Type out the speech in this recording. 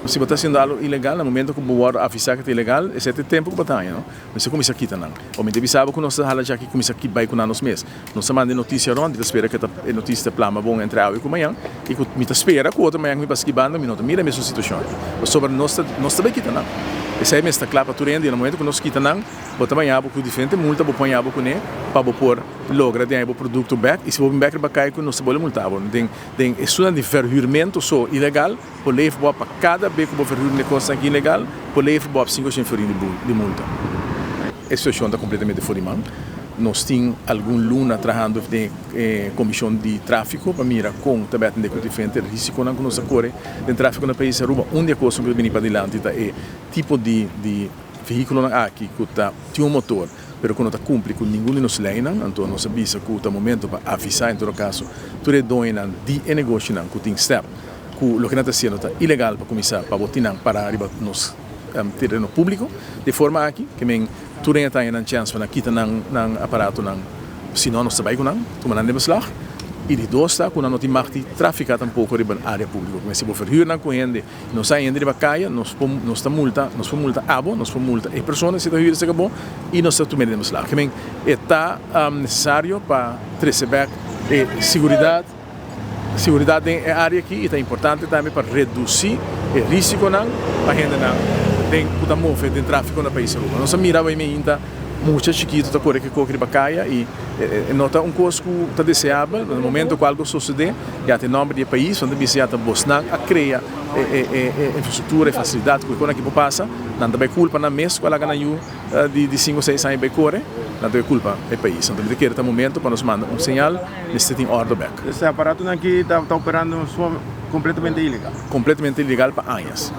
Si bo ta haciendo algo ilegal, na momento cu bo wordo avisa cu ta ilegal, esey ta e tempo cu bo ta haña, no? Mester cuminsa kita nan. O mi ta bisa bo cu nos ta hala djaki cuminsa bay cu nan nos mes. Nos ta manda e noticia rond, mi ta spera cu e noticia ta plama bon entre awe cu mañan, y cu mi ta spera cu otro mañan cu mi pasa aki banda mi no ta mira e mesun situacion aki. Pasobra nos ta nos ta bay kita nan. Esey mester ta cla pa tur hende y na momento cu nos kita nan, bo ta baña bo cu diferente multa bo poña bo cune pa bo por logra den bo producto bek y si bo bin bek riba cay cu nos ta bolbe multa bo. Den den esunnan di verhuurmento so ilegal. Por lever bo pa kada be ku bo verhuur un kos aki ilegal, por lever bo 500 florin di multa. E situashon ta kompletamente for di man. Nos tin algun luna trahando den e komishon di tráfiko pa mira kon ta bai atendé ku diferente risikonan ku nos ta kore den tráfiko na pais Aruba. Un di e kosnan ku ta bini padilanti ta e tipo di vehíkulonan aki ku ta tin un motor pero ku no ta kumpli ku ningun di nos leinan. Anto nos a bisa ku ta momento pa avisá en todo kaso tur e doñonan di e negoshinan ku tin stèp ku loke nan ta hasiendo ta ilegal pa kuminsá pa bo tin nan pará riba nos tereno públiko. Di forma aki ke men tur hende ta haña nan chèns pa nan kita nan nan aparatonan, si no nos ta bai ku nan, tuma nan den beslag. I di dos ta ku nan no tin mag di trafiká tampoko riba área públiko. Ke men si bo verhür nan ku hende i nos haña hende riba kaya, nos por nos ta multa, nos por multa abo, nos por multa e persona si ta hür esaki bo i nos ta tum'é den beslag. Ke men e ta nesesario pa trese bèk e siguridat. Seguridad den e area aki y ta importante tambe pa reduci e risiconan pa hendenan den cu ta move den trafico na pais Aruba. Nos a mira awey meinta mucha chikito ta core ke riba caya y e no ta un cos cu ta deseabel. Na momento cu algo sosode ya ta e nomber di e pais, nan ta bisa ya ta bosnan a crea e infrastructura, e facilidad cu e cosnan aki por pasa. Nan ta bay culpa nan mes cu a laga nan yu di 5 o 6 aña bay core, nan ta bay culpa e pais. Anto mi ta kere ta momento pa nos manda un señal. Mester tin ordo bek. Este aparatonan aki ta operando completamente ilegal. Completamente ilegal pa añas.